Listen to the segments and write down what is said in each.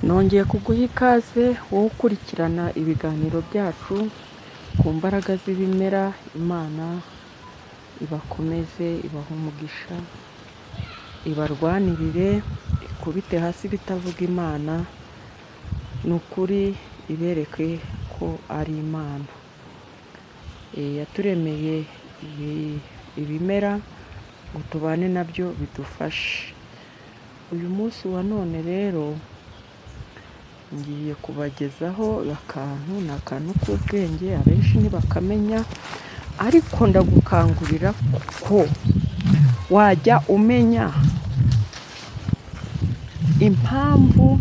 Nongeye kuguha ikaze wowe ukurikirana ibiganiro byacu ku mbaraga z'ibimera. Imana ibakomeze, ibahe umugisha, ibarwanirire, ikubite hasi ibitavuga Imana, ni ukuri ibereke ko ari Imana. Yaturemeye ibimera ngo tubane nabyo bidufashe. Uyu munsi wa none rero ngiye kubagezaho akantu, ni akantu k'ubwenge abenshi ntibakamenya, ariko ndagukangurira ko wajya umenya impamvu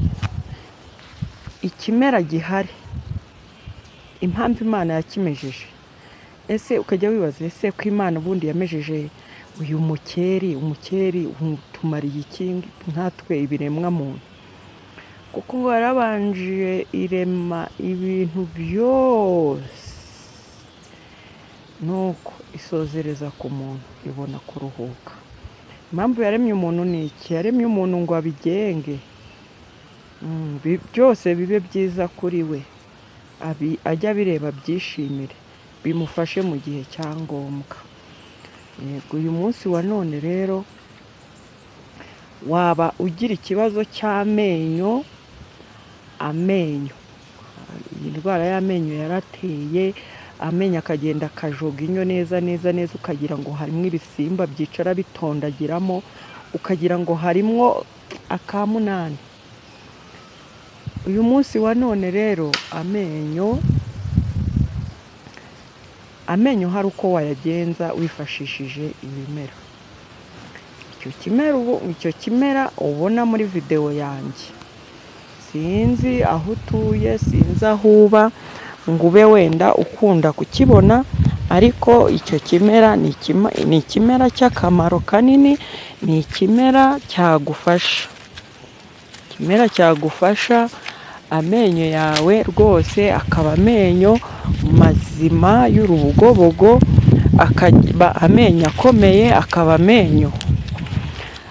ikimera gihari, impamvu Imana yakimejeje. Ese ukajya wibaza, ese ko Imana ubundi yamejeje uyu mukeri, umukeri utumariye iki nkatwe ibiremwa muntu? Kuko ngo yarabanje irema ibintu byose, nuko isozereza ku muntu, ibona kuruhuka. Impamvu yaremye umuntu ni iki? Yaremye umuntu ngo abigenge, byose bibe byiza kuri we, ajye abireba abyishimire, bimufashe mu gihe cya ngombwa. Yego, uyu munsi wa none rero waba ugira ikibazo cy'amenyo, amenyo, iyi ndwara y'amenyo yarateye, amenyo akagenda akajoga inyo neza neza neza, ukagira ngo harimo ibisimba byicara bitondagiramo, ukagira ngo harimwo akamunani. Uyu munsi wa none rero amenyo hari uko wayagenza wifashishije ibimera. Icyo kimera ubona muri videwo yanjye, sinzi aho utuye, sinzi aho uba ngo ube wenda ukunda kukibona, ariko icyo kimera ni ikimera cy'akamaro kanini, ni ikimera cyagufasha, ikimera cyagufasha amenyo yawe rwose akaba amenyo mazima y'urubogobogo, akaba amenyo akomeye, akaba amenyo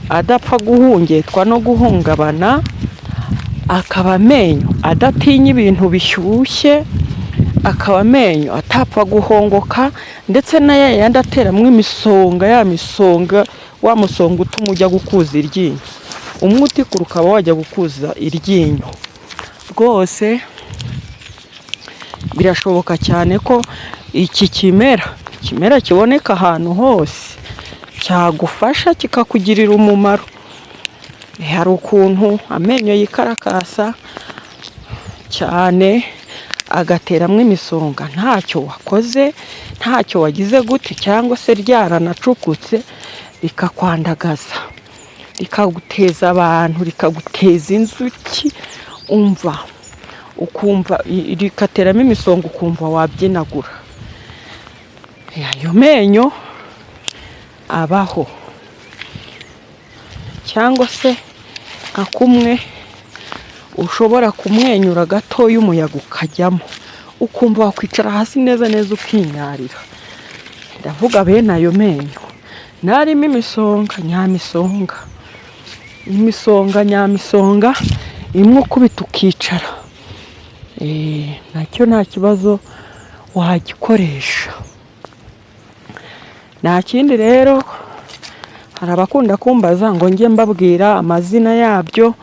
adapfa guhungetwa no guhungabana, akaba amenyo adatinya ibintu bishyushye, akaba amenyo atapfa guhongoka, ndetse na ya yandi ateramo imisonga, ya misonga, wa musonga utuma ujya gukuza iryinyo, umwe utikura ukaba wajya gukuza iryinyo. Rwose birashoboka cyane ko iki kimera kiboneka ahantu hose, cyagufasha kikakugirira umumaro. Hari ukuntu amenyo yikarakasa cyane agateramo imisonga ntacyo wakoze, ntacyo wagize gute, cyangwa se ryaranacukutse rikakwandagaza, rikaguteza abantu, rikaguteza inzuki, umva ukumva rikateramo imisonga ukumva wabyinagura. Ayo menyo abaho, cyangwa se nka kumwe ushobora kumwenyura gatoya umuyaga ukajyamo, ukumva wakwicara hasi neza neza ukinyarira. Ndavuga bene ayo menyo narimo imisonga nyamisonga, imisonga nyamisonga, imwe ukubita ukicara, nacyo nta kibazo wagikoresha. Nta kindi rero, hari abakunda kumbaza ngo njye mbabwira amazina yabyo,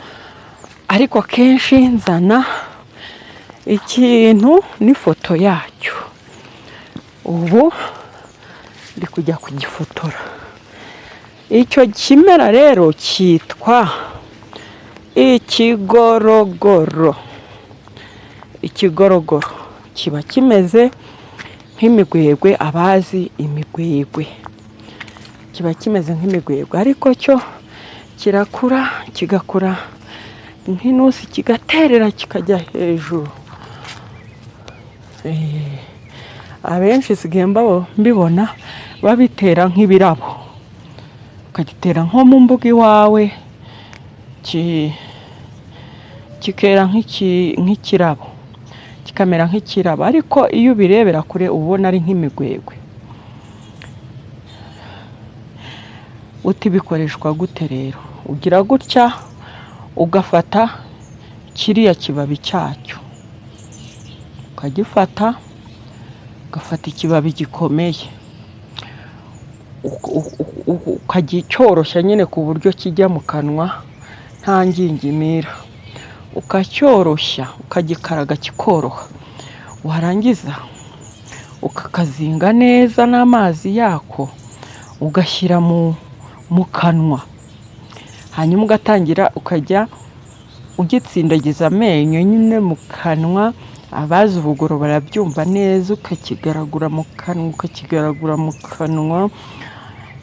ariko akenshi nzana ikintu n'ifoto yacyo. Ubu ndi kujya kugifotora. Icyo kimera rero cyitwa ikigorogoro. Ikigorogoro kiba kimeze nk'imigwegwe, abazi imigwegwe, kiba kimeze nk'imigwegwe, ariko cyo kirakura, kigakura nk'inusi, kigaterera kikajya hejuru. Abenshi nsigaye mbibona babitera nk'ibirabo, ukagitera nko mu mbuga iwawe, kikera nk'ikirabo, kikamera nk'ikirabo, ariko iyo ubirebera kure uba ubona ari nk'imigwegwe. Uti bikoreshwa gute rero? Ugira gutya ugafata Kiriya kibabi cyacyo ukagifata, ugafata ikibabi gikomeye, ukacyoroshya nyine ku buryo kijya mu kanwa nta ngingimira, ukacyoroshya, ukagikaraga kikoroha, warangiza ukakazinga neza n'amazi yako, ugashyira mu kanwa, hanyuma ugatangira ukajya ugitsindagiza amenyo nyine mu kanwa. Abazi ubugoro barabyumva neza, ukakigaragura mu kanwa, ukakigaragura mu kanwa,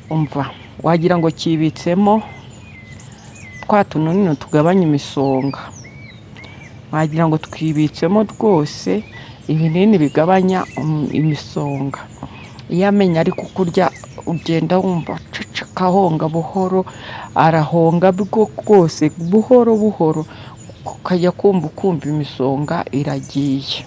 umva wagira ngo kibitsemo twa tunini tugabanya imisonga, wagira ngo twibitsemo rwose ibinini bigabanya imisonga. Iyo amenyo ari kukurya ugenda wumva aceceka, ahonga buhoro, arahonga rwose buhoro buhoro, ukajya kumva ukumva imisonga iragiye.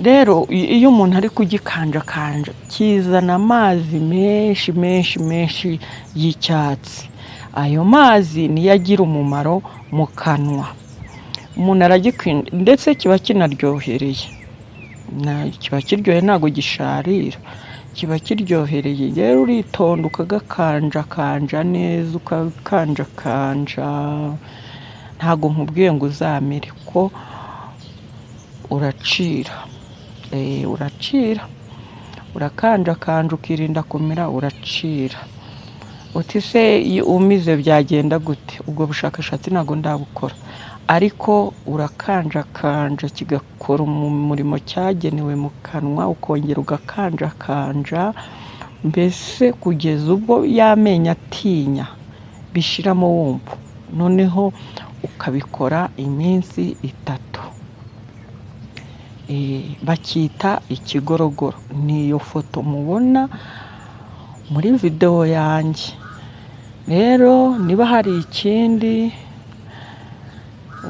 Rero iyo umuntu ari kugikanjakanja kizana amazi menshi menshi menshi y'icyatsi, ayo mazi niyo agira umumaro mu kanwa, umuntu aragikunda ndetse kiba kinaryohereye, kiba kiryoheye, ntabwo gisharira, kiba kiryohereye. Rero uritonda ukagakanjakanja neza, ukakanjakanja, ntabwo nkubwiye ngo uzamire ko uracira, uracira, urakanjakanja ukirinda kumira, uracira. Uti se iyo umize byagenda gute? Ubwo bushakashatsi ntabwo ndabukora, ariko urakanjakanja kigakora umurimo cyagenewe mu kanwa, ukongera ugakanjakanja, mbese kugeza ubwo y'amenyo atinya bishiramo wumva, noneho ukabikora iminsi 3. Bacyita ikigorogoro, ni iyo foto mubona muri videwo yanjye. Rero niba hari ikindi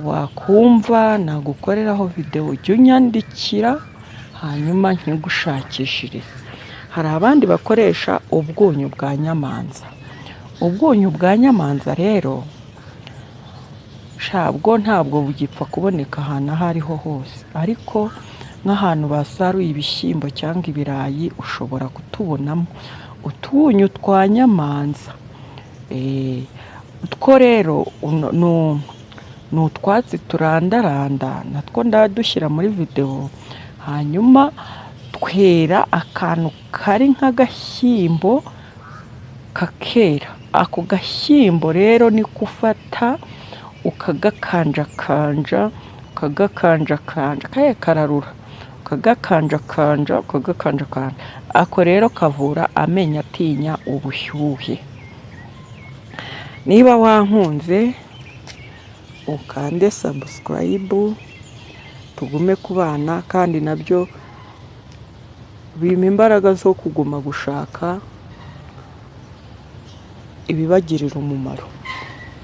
wakumva nagukoreraho videwo, jya unyandikira hanyuma nkigushakishirize. Hari abandi bakoresha ubwunyu bwa nyamanza. Ubwunyu bwa nyamanza rero bwo ntabwo bugipfa kuboneka ahantu aho ariho hose, ariko nk'ahantu basaruye ibishyimbo cyangwa ibirayi ushobora kutubonamo utwunyu twa nyamanza. Utwo rero ni utwatsi turandaranda, natwo ndadushyira muri videwo, hanyuma twera akantu kari nk'agashyimbo kakera. Ako gashyimbo rero niko ufata ukagakanjakanja, ukagakanjakanja, kariya kararura, ukagakanjakanja, ukagakanjakanja. Ako rero kavura amenyo atinya ubushyuhe. Niba wankunze ukande subscribe, tugume kubana, kandi nabyo bimpa imbaraga zo kuguma gushaka ibibagirira umumaro.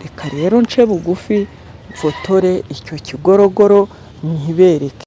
Reka rero nce bugufi mfotore icyo kigorogoro nkibereke.